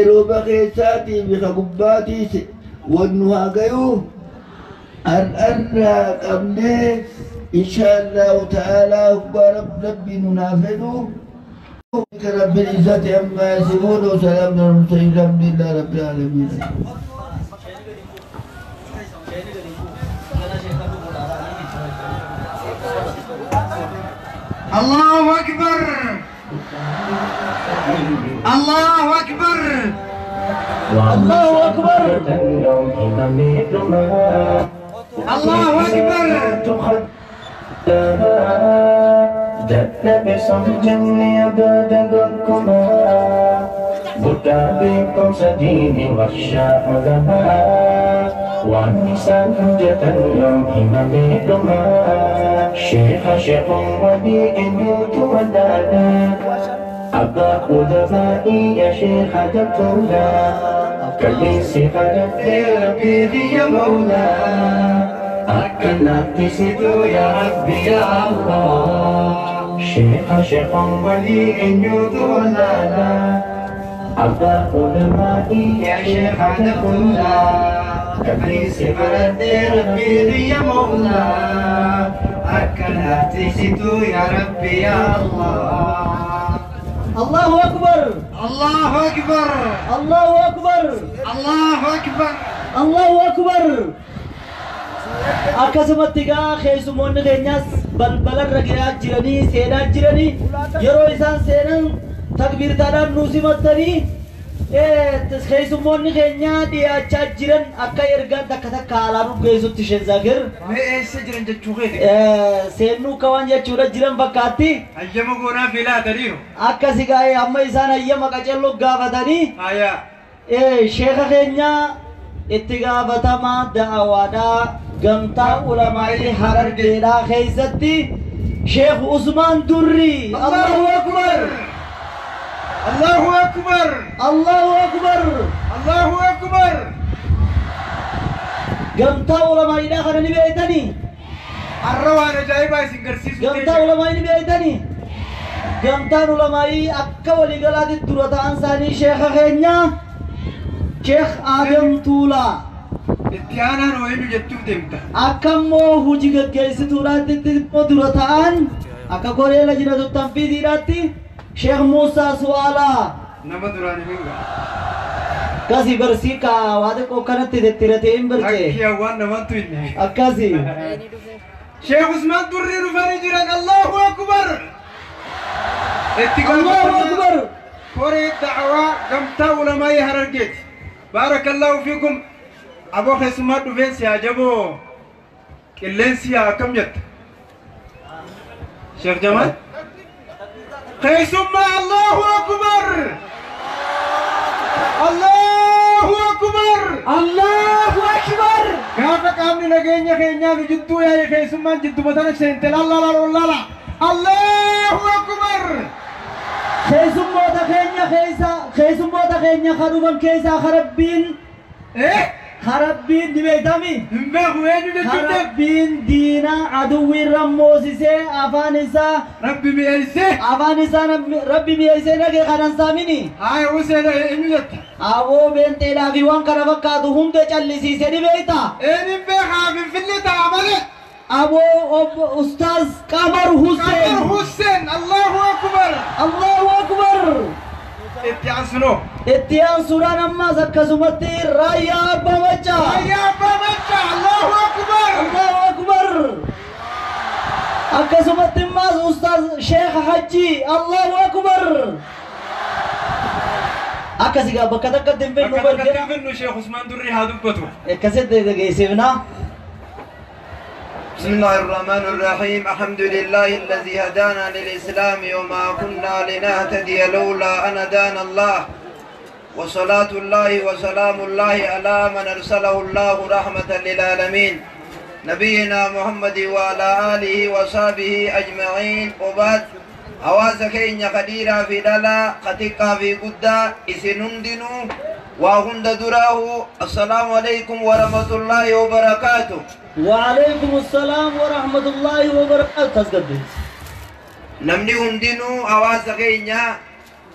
Rooba keessaatii fi ka gubbaatiis wannu haa gayuu har'arraa qabnee insha Allahu ta'aalaa hoggaa rabbi nu naa fedhu. رب العزة عما يصفون وسلام على المرسلين الحمد لله رب العالمين. الله أكبر الله أكبر الله أكبر الله أكبر. أبا قدمائي يا شيخ دكتورنا كليسي خلفي ربي يا مولا أكلنا تسيدو يا ربي يا الله شيخ شيخ ولي يدولانا أبا قدمائي يا شيخ دكتورنا كليسي خلفي ربي يا مولا أكلنا تسيدو يا ربي يا الله. الله أكبر الله أكبر الله أكبر الله أكبر الله أكبر. Akkasumatti gaa keessummoonni keenyas balbalarra gahaa jiranii seenaa jiranii yeroo isaan seenan takbiirtaadhaan nu simattanii keessummoonni keenya dhiyaachaa jiran akka ergaan takka takka haalaan nu geessutti Sheekh Zaakir. Mee eessa jiran jechuu keeti? Seennuu akka waan jechuudha jiran fakkaatti. Hayyama goonaa fi laataniiru. Akkasi gaa'ee amma isaan hayyama qaceelloo gaafatanii. Hayyaa. Sheekha keenya itti gaafatamaa da'awaadhaa gamtaa ulamaa'ii Harargeedhaa keessatti Sheekh Usmaan Durrii. Allahu Akbar! Allahu Akbar! Allahu Akbar! Allahu Akbar! Gamtaa ulamaa'iidhaa kana ni beektanii? Har'a waan ajaa'ibaa isin garsiisuu Gamtaa ulamaa'ii ni beektanii? Gamtaan ulamaa'ii akka waliigalaatti dura ta'an isaanii sheekha keenya Sheekh Adam Tuulaa. Itti aanaan wayinu jechuuf deemta. Akka immoo hojii gaggeessituudhaatti immoo dura ta'an akka koree lajinatu tanfiiziidhaatti Sheekh Muusaa Su'aalaa. Nama duraan hin ga'a. Akkasii barsii kaa waa xiqqoo kanatti tettiratee hin barchee. Akki hawwaan namantu inni. Akkasii. Sheekh Usmaan Durrii dhufanii jiran Allahu Akbar. Itti Allahu Akbar. Koree da'awaa gamtaa ulamaa'ii Harargeeti. Baarakallahu fiikum. Aboo keessummaa dhufeen si haa jaboo qilleensi haa akkam jetta? Sheekh Jamaal. Keessummaa Allahu Akbar! Allahu Akbar! Allahu Akbar! Gaafa qaamni nageenya keenyaa nu jidduu yaa'e keessummaan jidduma tana seente laala. Allahu Akbar! Keessummoota keenya keessa keessummoota keenya kan dhufan keessaa Harabbiin Harabbiin ni beektami? Hin beeku eenyu jechuun deemu? Harabbiin diinaa aduwwiirra moosisee afaan isaa Rabbi mi'eessee afaan isaa Rabbi mi'eessee nagee kanan saamini. Haa Huseen eenyu jetta? Aboo beenxeedhaa fi waan kana fakkaatu hunda callisiisee ni beekta? Eenyu beekaa Finfinnee ta'a malee. Aboo obbo Ustaaz Qamar Hussein. Qamar Hussein Allahu Akbar. Allahu Akbar. Itti aansunoo. Itti aansuudhaan ammas akkasumatti Raayyaa Abbaa Maccaa. Raayyaa Abbaa Maccaa Allahu Akbar. Allahu Akbar. Akkasumatti ammas Ustaaz Sheekh Hajji Allahu Akbar. Akkasi gaa bakka takkatti hin finnu Bakka takkatti hin finnu Sheekh Usmaan Durrii haa dubbatu. Akkasitti geessifna. بسم الله الرحمن الرحيم. الحمد لله الذي هدانا للإسلام وما كنا لنهتدي لولا أن هدانا الله، وصلاة الله وسلام الله على من أرسله الله رحمة للعالمين نبينا محمد وعلى آله وصحبه أجمعين. وبعد، hawaasa keenya qadiiraa fi dhalaa xiqqaa fi guddaa isin hundinuu waa hunda duraahu assalaamu alaikum warahmatullaahi wabarakaatu. وعليكم السلام ورحمة الله وبركاته. Namni hundinuu hawaasa keenya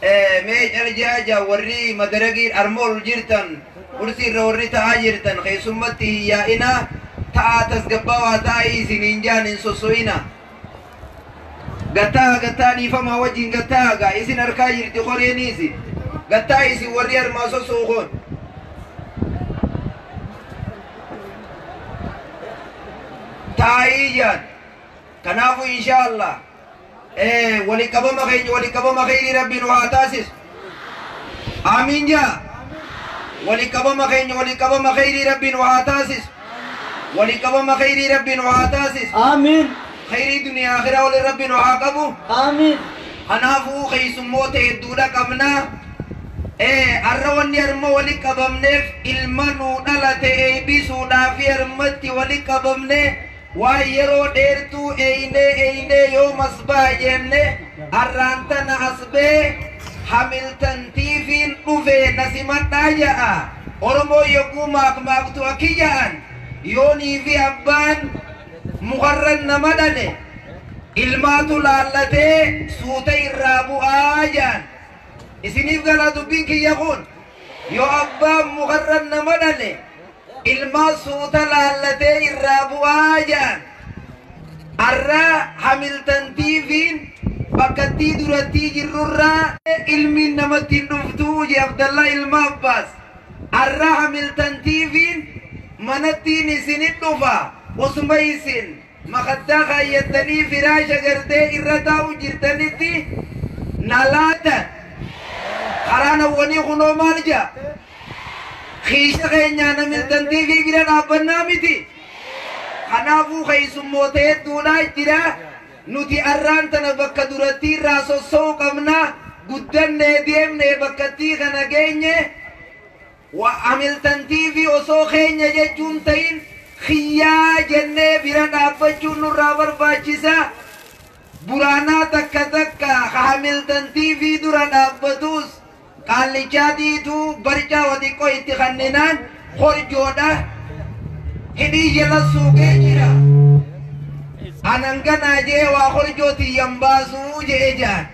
Mee caljaja warri madaragii armool jirtan kursiirra warri ta'aa jirtan keessummatti hiyyaa'ina ta'aa tasgabbaawaa ta'aa isiniin jaan hin sosso'ina. Gattaa gattaa dhiifamaa wajjin gattaa gaa isin harkaa jirti qoreeniisi gattaa isin warri armaa sosso'u kun. Taa'ii jaan kanaafuu inshaallah waliqabama keenya waliqabama kheyrii rabbiin haa taasisu. Amiin jaa waliqabama keenya waliqabama kheyrii rabbiin haa taasisu. Waliqabama kheyrii rabbiin haa taasisu. Amiin. Kheyrii duniyaa akhiraa waliin rabbiin haa qabu. Amiin. Kanaafuu keessummoota hedduudha qabna. Arra wanni harma wali qabamneef ilma nuu dhalate eebbisuudhaaf harmatti wali qabamne waan yeroo dheertuu eeynee eeynee yoo masbaa jenne arraan tana as bee hamiltantiifiin dhufe nasimadhaa ja'a. Oromoo yogguu maakmaaktu akki ja'an yoonii fi abbaan mukarran nama dhale ilmaatu laallatee suuta irraa bu'aa ja'an. Isiniif galaa dubbiin kiyya kun yoo abbaan mukarran nama dhale ilmaa suuta laallatee irraa bu'aa ja'an. Arra hamiltantiifiin bakkattii durattii jirrurraa ilmiin namatti hin dhuftuu je Abdallaa ilma Abbaas. Arra hamiltantiifiin manattiin isinit dhufa osuma isin makaddaa kaayyattanii firaasha gartee irra taa'u jirtanitti na laatan. Karaan awwanii kunoo maal jaa? Kiisha keenyaa hamiltantiifii bira dhaabbannaa miti. Kanaafuu keessummoota hedduudhaa jira. Nuti arraan tana bakka durattii irraa sosso'uu qabna. Guddannee deemnee bakkattii kana geenye hamiltantiifii osoo keenya jechuun ta'in xiyyaa jennee bira dhaabbachuun nurraa barbaachisa. Buraanaa takka takka hamiltantiifii dura dhaabbatus qaallichaatiitu barcaa xiqqoo itti kanninaan horjoodha. Hidhii jala suuqee jira. Anan ganaa jee waa horjootii baasuu jee jaan.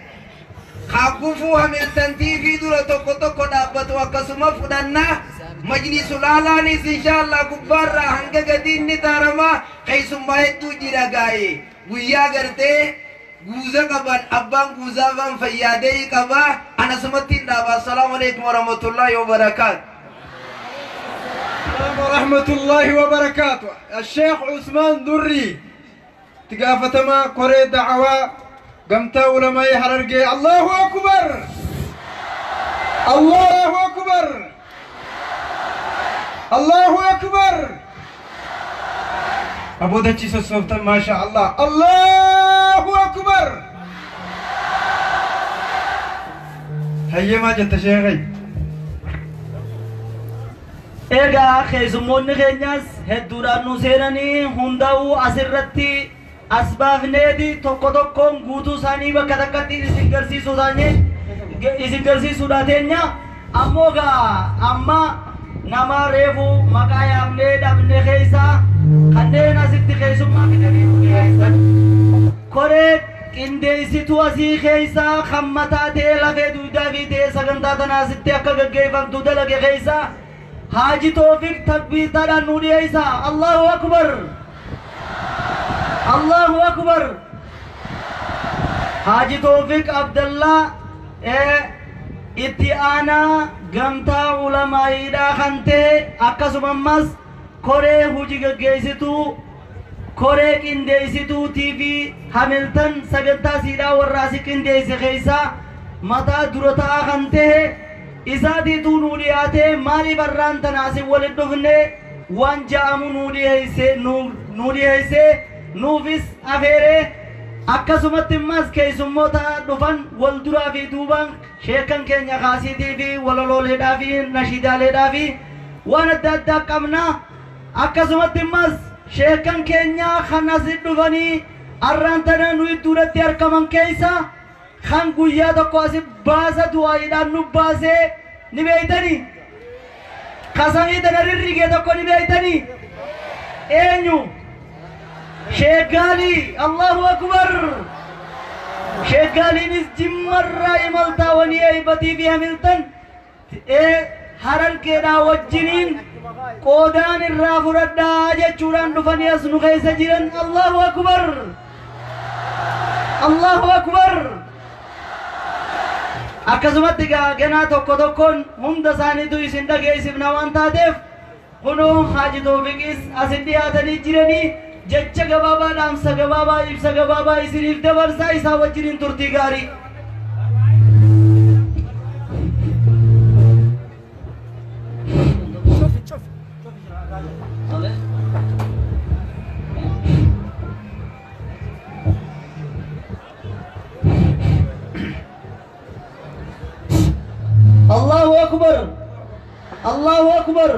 Kaakufuu hamiltantiifii dura tokko tokko dhaabbatu akkasuma fudhannaa. Majlisul alaanis inshaallah gubbaarraa hanga gadiin ni taaramaa keessummaa hedduu jira gaa'ee guyyaa gartee guuza qaban abbaan guuzaa waan fayyaadee qabaa anasumatti hin dhaaba. Assalaamu alaikum warahmatullaahi wabarakaatu. ورحمة الله وبركاته. الشيخ عثمان دري تقافتما كوري دعوة قمتا علماء حررقي. الله أكبر الله أكبر الله أكبر. أبو دتشي سوسوفتا ما شاء الله. الله أكبر. هيا ما جت شيخي. Egaa keessummoonni keenyas hedduudhaan nu seenanii hundaa'uu asirratti as baafneeti tokko tokkoon guutuu isaanii bakka takkatti isin garsiisuudha teenya. Ammoo gaa amma nama reefu maqaa yaamnee dhabne keessaa kanneen asitti keessummaa fidanii dhiyeessan koree qindeessituu asii keessaa kan mataa ta'e lafee duudaa fi ta'e sagantaa tana asitti akka gaggeeffamtu dalage keessaa Haji Tawfiq takbiirtaadhaan nu dhiyeessa. Allahu Akbar. Allahu Akbar. Haji Tawfiq Abdallaa itti aanaa gamtaa ulamaayiidhaa kan ta'e akkasuma ammas koree hojii gaggeessituu koree qindeessituu TV Hamiltan sagantaa siidhaa warra asii qindeesse keessaa mataa dura ta'aa kan ta'e isaatiitu nuu dhiyaatee maaliif arraan tana asin walitti dhufne waan ja'amu nuu dhiyeesse nuufis afeeree akkasumatti immas keessummoota dhufan wal duraa fi duubaan sheekan keenya kaasiitii fi walolooleedhaa fi nashiidaaleedhaa fi waan adda addaa qabna. Akkasumatti immas sheekan keenya kan asin dhufanii arraan tana nu idduudhatti argaman keessa kan guyyaa tokko asi baasa du'aayiidhaan nu baasee ni beeytanii kasamii tana rirrigee tokko ni beeytanii eenyu sheekaalii. Allahu Akbar. Sheekh Jimmarraa imaltaawanii eebbatii fi Hamiltan Harargeedhaa wajjiniin qoodaan irraa fudhadhaa jechuudhaan dhufanii as nu keessa jiran. Allahu akbar, Allahu akbar. Akkasumatti ganaa tokko tokkoon hunda isaaniitu isin dhageessifna waan taateef kunoo Haaji Toofiqis asin dhiyaatanii jiranii jecha gabaabaa, dhaamsa gabaabaa, ibsa gabaabaa isiniif dabarsaa. Isaa wajjiniin turtii gaarii. Allahu akbar, Allahu akbar.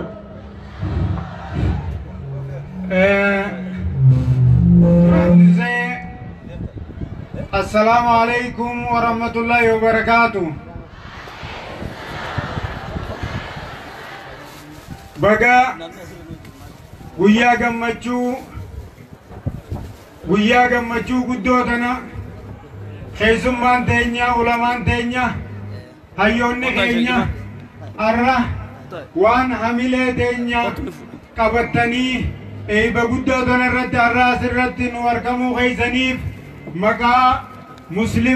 Assalamu alaikum wa rahmatullahi wa barakatuh. Baga guyyaa gammachuu guddoo tana keessummaan teenya, ulamaan teenya, hayyoonni keenya arra waan hamilee teenya qabattanii eebba guddoo tana irratti arra asirratti nu argamuu keessaniif maqaa muslim